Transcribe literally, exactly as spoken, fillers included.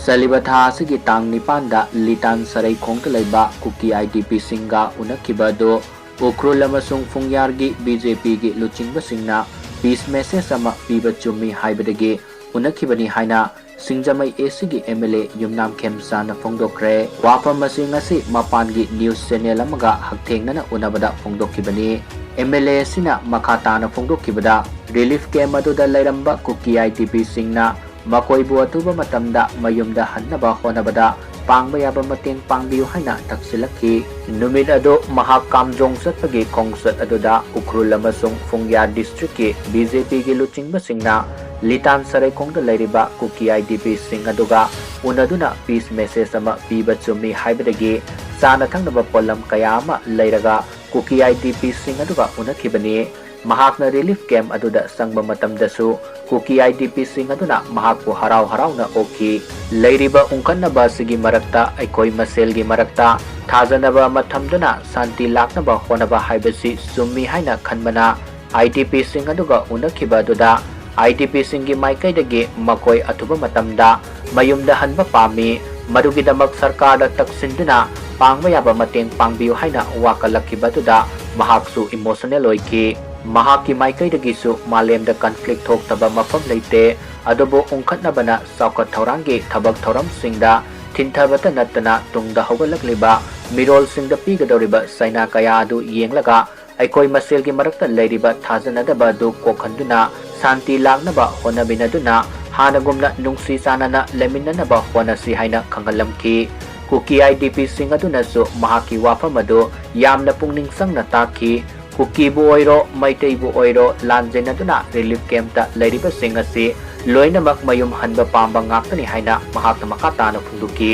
ꯆꯠꯂꯤꯕ ꯊꯥ ꯑꯁꯤꯒꯤ ꯇꯥꯡ ꯅꯤꯄꯥꯟꯗ ꯂꯤꯇꯥꯟ ꯁꯔꯩꯈꯣꯡꯗ ꯂꯩꯕ ꯀꯨꯀꯤ ꯑꯥꯏ ꯗꯤ ꯄꯤꯁꯤꯡꯒ ꯎꯅꯈꯤꯕ ꯑꯗꯨ ꯎꯈ꯭ꯔꯨꯜ ꯑꯃꯁꯨꯡ ꯐꯨꯡꯌꯥꯔꯒꯤ ꯕꯤ ꯖꯦ ꯄꯤꯒꯤ ꯂꯨꯆꯤꯡꯕꯁꯤꯡꯅ peace message ꯑꯃ ꯄꯤꯕ ꯆꯨꯝꯃꯤ ꯍꯥꯏꯕꯗꯒꯤ ꯎꯅꯈꯤꯕꯅꯤ ꯍꯥꯏꯅ ꯁꯤꯡꯖꯃꯩ ꯑꯦ ꯁꯤꯒꯤ ꯑꯦꯝ ꯑꯦꯜ ꯑꯦ ꯌꯨꯝꯅꯥꯝ ꯈꯦꯝꯆꯥꯅ ꯐꯣꯡꯗꯣꯛꯈ꯭ꯔꯦ꯫ ꯋꯥꯐꯝ ꯑꯁꯤ ꯉꯁꯤ ꯃꯄꯥꯟꯒꯤ news channel ꯑꯃꯒ ꯍꯛꯊꯦꯡꯅꯅ ꯎꯅꯕꯗ ꯐꯣꯡꯗꯣꯛꯈꯤꯕꯅꯤ꯫ ꯑꯦꯝ ꯑꯦꯜ ꯑꯦ ꯑꯁꯤꯅ ꯃꯈꯥ ꯇꯥꯅ ꯐꯣꯡꯗꯣꯛꯈꯤꯕꯗ, relief camp ꯑꯗꯨꯗ ꯂꯩꯔꯝꯕ ꯀꯨꯀꯤ ꯑꯥꯏ ꯗꯤ ꯄꯤꯁꯤꯡꯅ ꯃꯈꯣꯏꯕꯨ ꯑꯊꯨꯕ ꯃꯇꯝꯗ ꯃꯌꯨꯝꯗ ꯍꯟꯅꯕ ꯍꯣꯠꯅꯕꯗ ꯄꯥꯡꯕ ꯌꯥꯕ ꯃꯇꯦꯡ ꯄꯥꯡꯕꯤꯌꯨ ꯍꯥꯏꯅ ꯇꯛꯁꯤꯜꯂꯛꯈꯤ꯫ ꯅꯨꯃꯤꯠ ꯑꯗꯨ ꯃꯍꯥꯛ ꯀꯥꯝꯖꯣꯡ ꯆꯠꯄꯒꯤ ꯈꯣꯡꯆꯠ ꯑꯗꯨꯗ ꯎꯈ꯭ꯔꯨꯜ ꯑꯃꯁꯨꯡ ꯐꯨꯡꯌꯥ district ꯀꯤ ꯕꯤ ꯖꯦ ꯄꯤꯒꯤ ꯂꯨꯆꯤꯡꯕꯁꯤꯡꯅ ꯂꯤꯇꯥꯟ ꯁꯔꯩꯈꯣꯡꯗ ꯂꯩꯔꯤꯕ ꯀꯨꯀꯤ ꯑꯥꯏ ꯗꯤ ꯄꯤꯁꯤꯡ ꯑꯗꯨꯒ ꯎꯅꯗꯨꯅ peace message ꯑꯃ ꯄꯤꯕ ꯆꯨꯝꯃꯤ ꯍꯥꯏꯕꯗꯒꯤ ꯆꯥꯅ ꯊꯛꯅꯕ ꯄꯣꯠꯂꯝ ꯀꯌꯥ ꯑꯃ ꯂꯩꯔꯒ ꯀꯨꯀꯤ ꯑꯥꯏ ꯗꯤ ꯄꯤꯁꯤꯡ ꯑꯗꯨꯒ ꯎꯅꯈꯤꯕꯅꯤ꯫ ꯃꯍꯥꯛꯅ relief camp ꯑꯗꯨꯗ ꯆꯪꯕ ꯃꯇꯝꯗꯁꯨ ꯀꯨꯀꯤ ꯑꯥꯏ ꯗꯤ ꯄꯤꯁꯤꯡ ꯑꯗꯨꯅ ꯃꯍꯥꯛꯄꯨ ꯍꯔꯥꯎ ꯍꯔꯥꯎꯅ ꯑꯣꯛꯈꯤ꯫ ꯂꯩꯔꯤꯕ ꯎꯪꯈꯠꯅꯕ ꯑꯁꯤꯒꯤ ꯃꯔꯛꯇ ꯑꯩꯈꯣꯏ ꯃꯁꯦꯜꯒꯤ ꯃꯔꯛꯇ ꯊꯥꯖꯅꯕ ꯑꯃ ꯊꯝꯗꯨꯅ ꯁꯥꯟꯇꯤ ꯂꯥꯛꯅꯕ ꯍꯣꯠꯅꯕ ꯍꯥꯏꯕꯁꯤ ꯆꯨꯝꯃꯤ ꯍꯥꯏꯅ ꯈꯟꯕꯅ ꯑꯥꯏ ꯗꯤ ꯄꯤꯁꯤꯡ ꯑꯗꯨꯒ ꯎꯅꯈꯤꯕ ꯑꯗꯨꯗ ꯑꯥꯏ ꯗꯤ ꯄꯤꯁꯤꯡꯒꯤ ꯃꯥꯏꯀꯩꯗꯒꯤ ꯃꯈꯣꯏ ꯑꯊꯨꯕ ꯃꯇꯝꯗ ꯃꯌꯨꯝꯗ ꯍꯟꯕ ꯄꯥꯝꯃꯤ꯫ ꯃꯗꯨꯒꯤꯗꯃꯛ ꯁꯔꯀꯥꯔꯗ ꯇꯛꯁꯤꯟꯗꯨꯅ ꯄꯥꯡꯕ ꯌꯥꯕ ꯃꯇꯦꯡ ꯄꯥꯡꯕꯤꯌꯨ ꯍꯥꯏꯅ ꯋꯥꯀꯠꯂꯛꯈꯤꯕ ꯑꯗꯨꯗ ꯃꯍꯥꯛꯁꯨ emotional ꯑꯣꯏꯈꯤ꯫ ꯃꯍꯥꯛꯀꯤ ꯃꯥꯏꯀꯩꯗꯒꯤꯁꯨ ꯃꯥꯂꯦꯝꯗ conflict ꯊꯣꯛꯇꯕ ꯃꯐꯝ ꯂꯩꯇꯦ, ꯑꯗꯨꯕꯨ ꯎꯪꯈꯠꯅꯕꯅ ꯆꯥꯎꯈꯠ ꯊꯧꯔꯥꯡꯒꯤ ꯊꯕꯛ ꯊꯧꯔꯝꯁꯤꯡꯗ ꯊꯤꯟꯊꯕꯇ ꯅꯠꯇꯅ ꯇꯨꯡꯗ ꯍꯧꯒꯠꯂꯛꯂꯤꯕ ꯃꯤꯔꯣꯜꯁꯤꯡꯗ ꯄꯤꯒꯗꯧꯔꯤꯕ ꯆꯩꯅꯥ ꯀꯌꯥ ꯑꯗꯨ ꯌꯦꯡꯂꯒ ꯑꯩꯈꯣꯏ ꯃꯁꯦꯜꯒꯤ ꯃꯔꯛꯇ ꯂꯩꯔꯤꯕ ꯊꯥꯖꯅꯗꯕ ꯑꯗꯨ ꯀꯣꯛꯍꯟꯗꯨꯅ ꯁꯥꯟꯇꯤ ꯂꯥꯛꯅꯕ ꯍꯣꯠꯅꯃꯤꯟꯅꯗꯨꯅ ꯍꯥꯟꯅꯒꯨꯝꯅ ꯅꯨꯡꯁꯤ ꯆꯥꯟꯅꯅ ꯂꯩꯃꯤꯟꯅꯅꯕ ꯍꯣꯠꯅꯁꯤ ꯍꯥꯏꯅ ꯈꯪꯍꯜꯂꯝꯈꯤ꯫ ꯀꯨꯀꯤ ꯑꯥꯏ ꯗꯤ ꯄꯤꯁꯤꯡ ꯑꯗꯨꯅꯁꯨ ꯃꯍꯥꯛꯀꯤ ꯋꯥꯐꯝ ꯑꯗꯨ ꯌꯥꯝꯅ ꯄꯨꯛꯅꯤꯡ ꯆꯪꯅ ꯇꯥꯈꯤ꯫ ꯀꯨꯀꯤꯕꯨ ꯑꯣꯏꯔꯣ, ꯃꯩꯇꯩꯕꯨ ꯑꯣꯏꯔꯣ, ꯂꯥꯟꯖꯦꯟꯅꯗꯨꯅ relief camp ꯇ ꯂꯩꯔꯤꯕꯁꯤꯡ ꯑꯁꯤ ꯂꯣꯏꯅꯃꯛ ꯃꯌꯨꯝ ꯍꯟꯕ ꯄꯥꯝꯕ ꯉꯥꯛꯇꯅꯤ ꯍꯥꯏꯅ ꯃꯍꯥꯛꯅ ꯃꯈꯥ ꯇꯥꯅ ꯐꯣꯡꯗꯣꯛꯈꯤ꯫